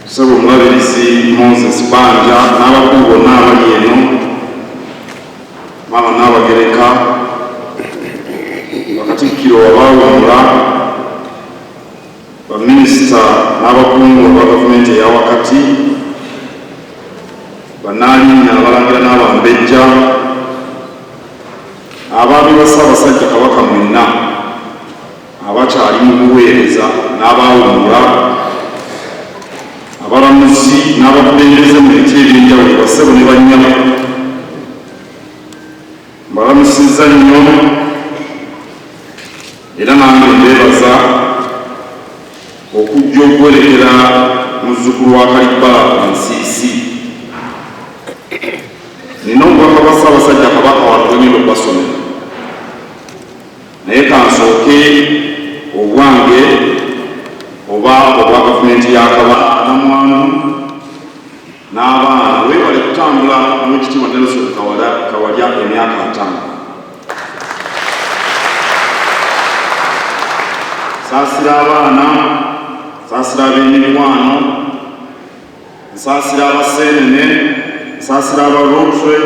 Ssebo Omulabirizi Moses Banja n'abakulu bonna abali eno, Maama Nnaabagereka, Bakatikkiro abaawummula, Baminisita n'abakungu aba gavumenti eya wakati, Bannaalinnya, Abalangira n'Abambejja, Abaami ba Ssaabasajja Kabaka mwenna abakyali mu buweereza n'abaawummula, abalamuzi n'abakulembeze mu biti eby'enjawulo, bassebo ne bannyabo, mbalamusizza nnyo era nange mbeebaza okujja okuwerekera muzzukulu wa Kalibbala Nsiisi. Nina obubaka bwa Ssaabasajja Kabaka wano bwe ngenda okubasomera. Naye kansooke obwange oba obwa gavumenti ya Kabaka. Namwandu n'abaana weebale kutambula n'Owekitiibwa Nelson Kawalya emyaka ataano. Nsaasira abaana, nsaasira ab'emikwano, nsaasira Abaseenene, nsaasira aba Rotary,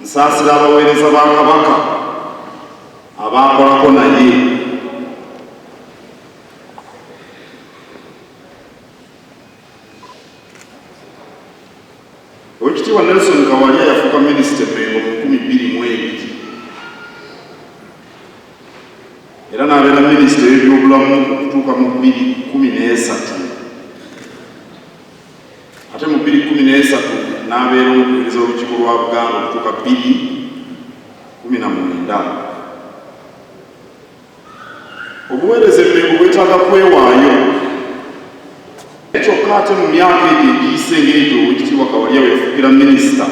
Nsaasira abaweereza ba Kabaka abaakolako naye. Owekitiibwa Nelson Kawalya yafuuka minisita e Mmengo mu 2002 era n'abeera minisita ow'ebyobulamu okutuuka mu 2013. Ate mu 2013 n'abeera omukubiriza w'olukiiko lwa Buganda okutuuka 2019. Obuweereza e Mmengo bwetaaga kwewaayo naye kyokka ate mu myaka egyo egiyise ng'egyo Oweekitiibwa Kawalya we yafuukira minisita,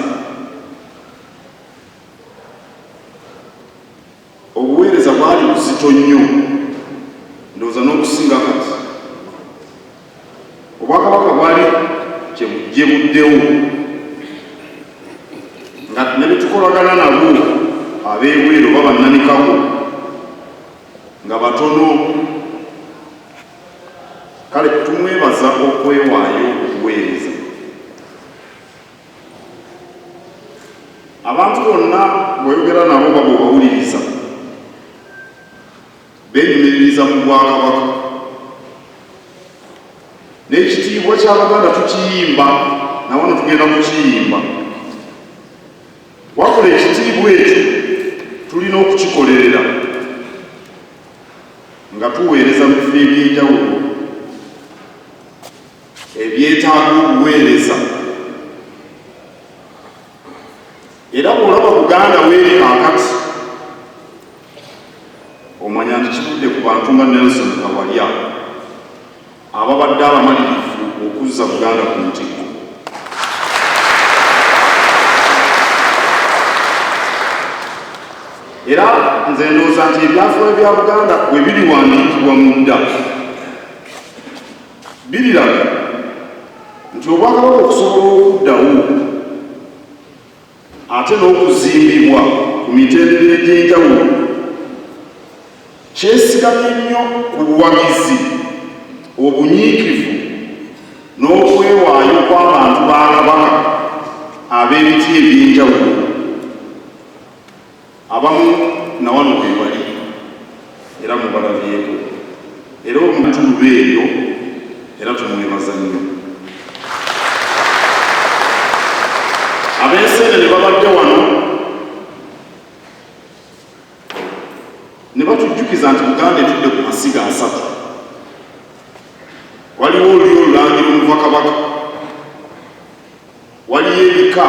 Obuweereza bwali buzito nnyo, ndowooza n'okusinga kati. Obwakabaka bwali kye bujje buddewo, nga ne be tukolagana nabo ab'ebweru oba bannamikago nga batono. Kale tumwebaza okwewaayo okuweereza. Abantu bonna bw'oyogera nabo oba bw'obawuliriza, beenyumiririza mu Bwakabaka. N'ekitiibwa ky'Abaganda tukiyimba, na wano tugenda kukiyimba. Wabula ekitiibwa ekyo tulina okukikolerera nga tuweereza mu bifo eby'enjawulo. Ebyetaaga obuweereza. Era bw'olaba Buganda w'eri kaakati, omanya nti kivudde ku bantu nga Nelson Kawalya ababadde abamalirivu okuzza Buganda ku ntikko. Era nze ndowooza nti ebyafaayo bya Buganda bwe biriwandiikibwa mu dda, Biriraga nti Obwakabaka okusobola okuddawo ate n'okuzimbibwa ku mitendera egy'enjawulo kyesigamye nnyo ku buwagizi, obunyiikivu n'okwewaayo kw'abantu ba Kabaka ab'ebiti eby'enjawulo. Abamu na wano weebali era mubalabyeko era omuntu luba eryo era tumwebaza nnyo. Ab'enseenene babadde wano ne batujjukiza nti Buganda etudde ku masiga asatu. Waliwo olulyo olulangira omuva Kabaka, Waliyo ebika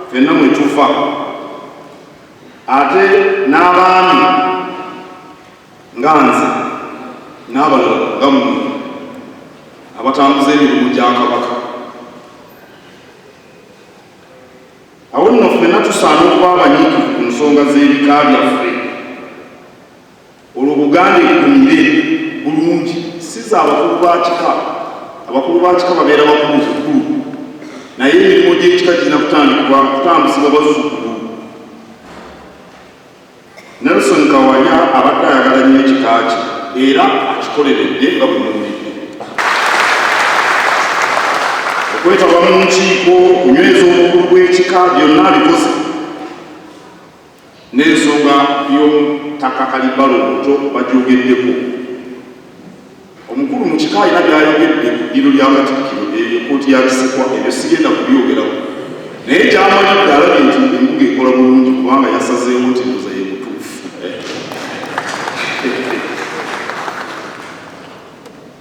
ffenna mwe tuva ate n'abaami nga nze n'abalala nga mmwe abatambuza emirimu gya Kabaka. Awo nno ffenna tusaana okuba abanyiikivu ku nsonga z'ebika byaffe olwo Buganda eggumire bulungi. Si za bakulu ba kika, abakulu ba kika babeera bakulu bukulu, naye emirimu gy'ekika girina kutandikibwa kutambuzibwa bazzukulu. Nelson Kawalya abadde ayagala nnyo ekika kye era akikoleredde nga bwe muwulidde. Okutuula mu nkiiko, okunyweza obukulu bw'ekika, byonna abikoze. N'ensonga y'omutaka Kalibbala omuto bagyogeddeko. Omukulu mu kika alina by'ayogedde ku ddiiro lya Katikkiro eyo ekkooti ya Kisekwa, ebyo sigenda kubyogerako. Naye gy'amalidde alabye nti embuga ekola bulungi kubanga yasazeewo nti ndowooza ye mutuufu.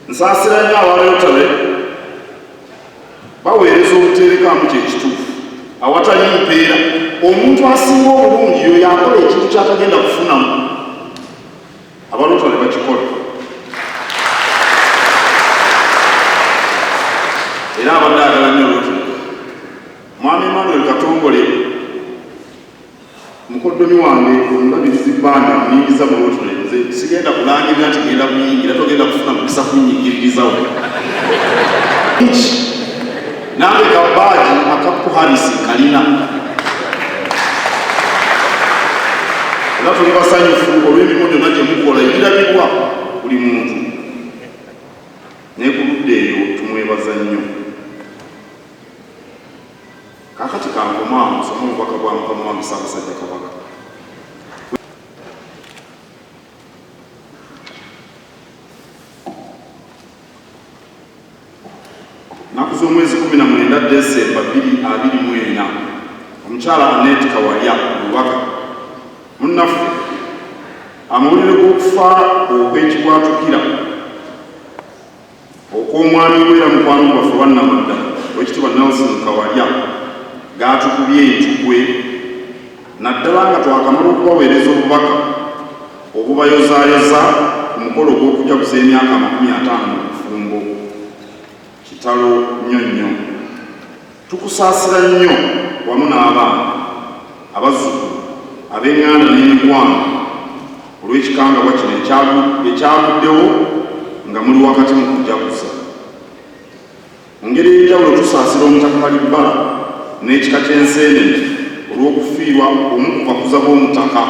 Nsaasira nnyo aba Rotary baweereza obuteerekaamu kye kituufu awatali mpeera. Omuntu asinga obulungi yoyo akola ekintu ky'atagenda kufunamu. Aba Rotary bakikola era abadde ayagala nnyo Rotary. Mwami Emmanuel Katongole Mukoddomi wange omulabirizi Bbanda amuyingiza mu lotale, nze sigenda kulangirira nti ngenda kuyingira, togenda kufuna mukisa kunnyingiririzawo. Nange ka baagi aka Harris kalina. Era tuli basanyufu olw'emirimu gyonna gye mukola egirabibwa buli muntu. Naye ku ludda eyo tumwebaza nnyo. Kaakati kankome awo nsome obubaka bwa Mukama wange Ssaabasajja Kabaka. Nnaku z'omwezi 19 Desemba 2024, Omukyala Annet Kawalya Lubaga munnaffe amawulire g'okufa okw'ekibwatukira Okw'omwami we era mukwano gwaffe owa nnamaddala, Oweekitiibwa Nelson Kawalya gaatukubye entukwe naddala nga twakamala okubaweereza obubaka obubayozaayoza ku mukolo ogw'okujaguza emyaka 50 mu bufumbo. Kitalo nnyo nnyo. Tukusaasira nnyo wamu n'abaana, abazzukulu, ab'enganda n'emikwano olw'ekikangabwa kino ekyaguddewo nga muli wakati mu kujaguza. Mu ngeri ey'enjawulo tusaasira Omutaka Kalibbala n'ekika ky'Enseenene olw'okufiirwa omu ku bakuza b'Omutaka.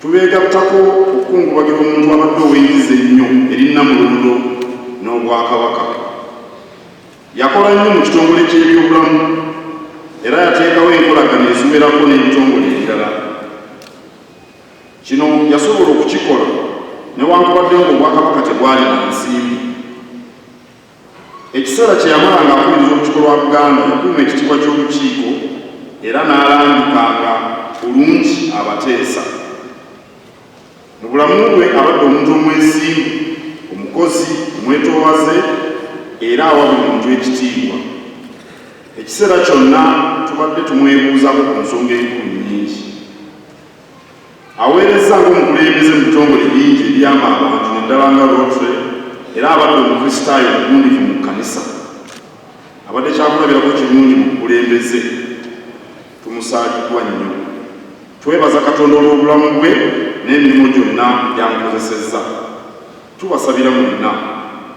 Tubeegattako okukungubagira omuntu abadde ow'enkizo ennyo eri Nnamulondo n'Obwakabaka. Yakola nnyo mu kitongole ky'ebyobulamu era yateekawo enkolagana eziwerako n'ebitongole ebirala. Kino yasobola okukikola newankubadde ng'Obwakabaka tebwalina nsimbi. Ekiseera kye yamala ng'akubiriza Olukiiko lwa Buganda yakuuma ekitiibwa ky'Olukiiko era n'alambikanga bulungi abateesa. Mu bulamu bwe abadde omuntu omwesimbu, omukozi, omwetoowaze era awa buli muntu ekitiibwa. Ekiseera kyonna tubadde tumwebuuzako ku nsonga enkulu nnyingi. Aweerezza ng'omukulembeze mu bitongole bingi ebiyamba abantu naddala nga Rotary era abadde Omukristaayo omugundivu mu kkanisa. Abadde kyakulabirako kirungi mu bukulembeze. Tumusaaliddwa nnyo. Twebaza Katonda olw'obulamu bwe n'emirimu gyonna gy'amukozesezza. Tubasabira mwenna,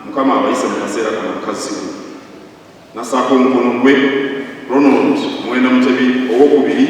Mukama abayise mu kaseera kano akazibu. Nassaako omukono gwe, Ronald Muwenda Mutebi Owookubiri.